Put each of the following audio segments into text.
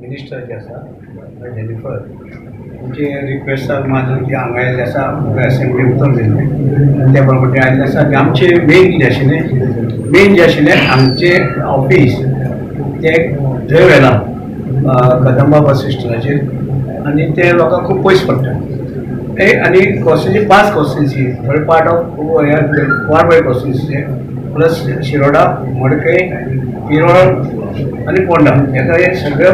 Minister जे आसा Jennifer तांचे रिक्वेस्टाक मानून ती हांगा आयिल्ले आसा. असेंब्ली उतर दिल्लें आनी त्या प्रमाणे आयिल्लें आसा की आमचें मेन जें आशिल्लें, मेन जें आशिल्लें आमचें ऑफीस तें थंय व्हेलां कदंबा बस स्टेशनाचेर आनी तें लोकांक खूब पयस पडटा. आनी कॉन्स्टिट्युन्सी 5 कॉन्स्टिट्युन्सी, थोडे part of Valpoi constituency plus Shiroda, Madkai, Priol आनी पोंडा हेका हे सगळें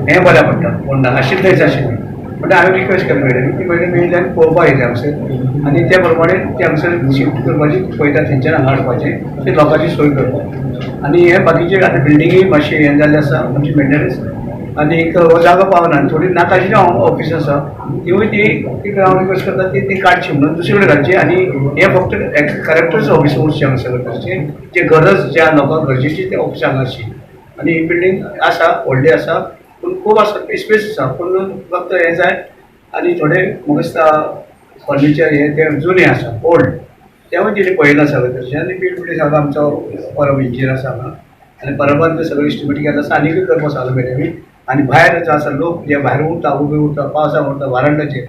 हें बऱ्याक पडटा. पोंडा आशिल्लें थंयच आशिल्लें, म्हणटा हांवें रिक्वेस्ट केली मॅडम, ती मॅडम येयली आनी पळोवपाक येयली हांगसर आनी त्या प्रमाणे ते हांगसर शिफ्ट करपाची पळयता, थंयच्यान हांगा हाडपाचें, ते लोकांची सोय करपाक. आनी हे बाकीचे आतां बिल्डिंगूय मातशें हें जाल्लें आसा, आमची मेंटेनन्स आनी एक हो जागो पावना आनी थोडी नाका आशिल्ली ऑफिस आसा तिवूय ती तिका हांव रिक्वेस्ट करता ती ती काडची म्हणून दुसरे कडेन घालची आनी हें फक्त कलेक्टर्स ऑफिस उरचें हांगसर करचें, जे गरज ज्या लोकांक गरजेची ते ऑफिस हांगा आसची. आनी ही बिल्डींग आसा व्हडली आसा पूण खूब आसा स्पेस आसा, पूण फक्त हें जाय आनी थोडे म्हाका दिसता फर्निचर हें तें जुनें आसा ओल्ड, तेंवूय तेणी पळयलां सगळें तशें. आनी पी डब्ल्यू डी सगळो आमचो परब इंजिनियर आसा हांगा आनी परबान तें सगळें एस्टिमेट केलें आसा आनीकूय करपाक सांगलां मॅडमी. आनी भायर जो आसा लोक जे भायर उरता, उबे उरता, पावसाक उरता वारांडाचेर,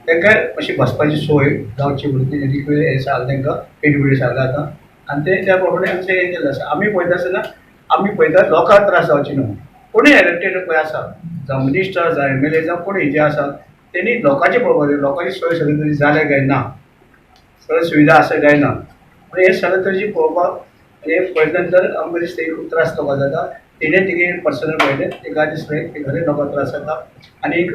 तांकां मातशी बसपाची सोय जावची म्हणून तेणी हें सांगलें तांकां पी डब्ल्यू डी सांगलां आतां आनी ते त्या प्रमाणे आमचें हें केल्लें आसा. आमी पळयता आसतना आमी पळयता लोकांक त्रास जावचे न्हू. कोणूय इलेक्टेड पळय आसा, जावं मिनिस्टर जावं एमएलए जावं कोणूय जे आसा तेणी लोकांचें पळोवपाक जाय, लोकांची सोय सगळी तरी जाल्या काय ना, सगळ्यो सुविधा आसा काय ना, पूण हें सगळें तरेचें पळोवपाक हें पळयले नंतर आमकां दिसता खूब त्रास लोकांक जाता. तेणें तिगे पर्सनल पळयलें, ताका दिसलें की खरें लोकांक त्रास जाता. आनी एक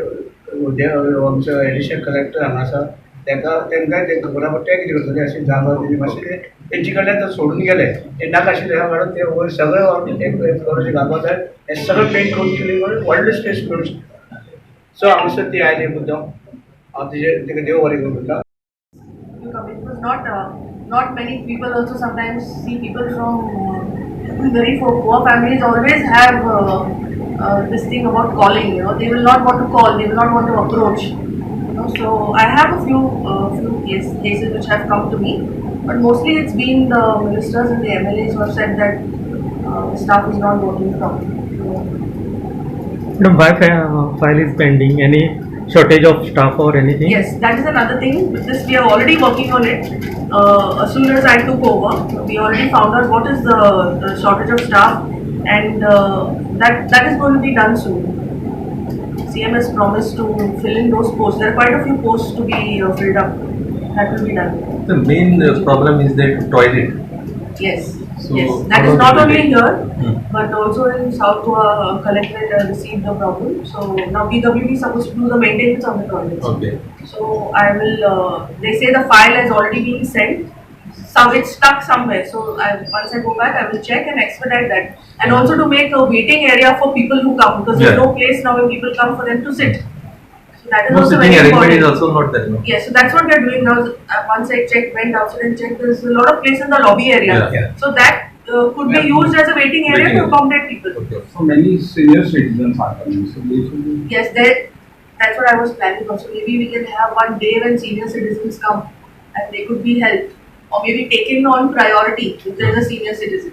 आमचो एडिशनल कलेक्टर हांगा आसा ताका तांकां तें खबर आसा, ते कितें करतले अशें जागो तेणी मातशें तेंचे कडल्यान ते सोडून गेले, ते नाका आशिल्लें काडून ते वयर सगळें एक फ्लोराचेर घालपाक जाय, हें सगळें पेंट करून क्लीन करून व्हडलें स्पेस मेळूं शकता. सो हांगासर ती आयली मुद्दम हांव तेजेर ताका देव बरें करूं म्हणटा. It was not not many people also sometimes see people from very poor families always have this thing about calling. They will not want to call, they will not want to approach. So I have a few cases which have come to me, but mostly it's been the ministers and the MLAs who have said that the staff is not working properly. So, Madam, why file is pending? Any shortage of staff or anything? Yes, that is another thing. This we are already working on it. As soon as I took over, we already found out what is the shortage of staff, and that is going to be done soon. CM has promised to fill in those posts. There are quite a few posts to be filled up. That will be done. The main problem is that toilet. Yes. So, yes, that is how not about only the here, but also in South Goa collectorate received the problem. So now PWD is supposed to do the maintenance of the toilets. So I will. They say the file has already been sent. Some it's stuck somewhere. So once I go back, I will check and expedite that. And also to make a waiting area for people who come, because there's no place now when people come for them to sit. So that is No also sitting very arrangement important. is also not there. No? Yes, so that's what we are doing now. Once I checked, went outside and checked, there's a lot of place in the lobby area. So that could be used as a waiting area Waiting to area. accommodate people. So many senior citizens are coming, so they should be. Yes, there. That's what I was planning also. Maybe we can have one day when senior citizens come and they could be helped, or maybe taken on priority if there is a senior citizen.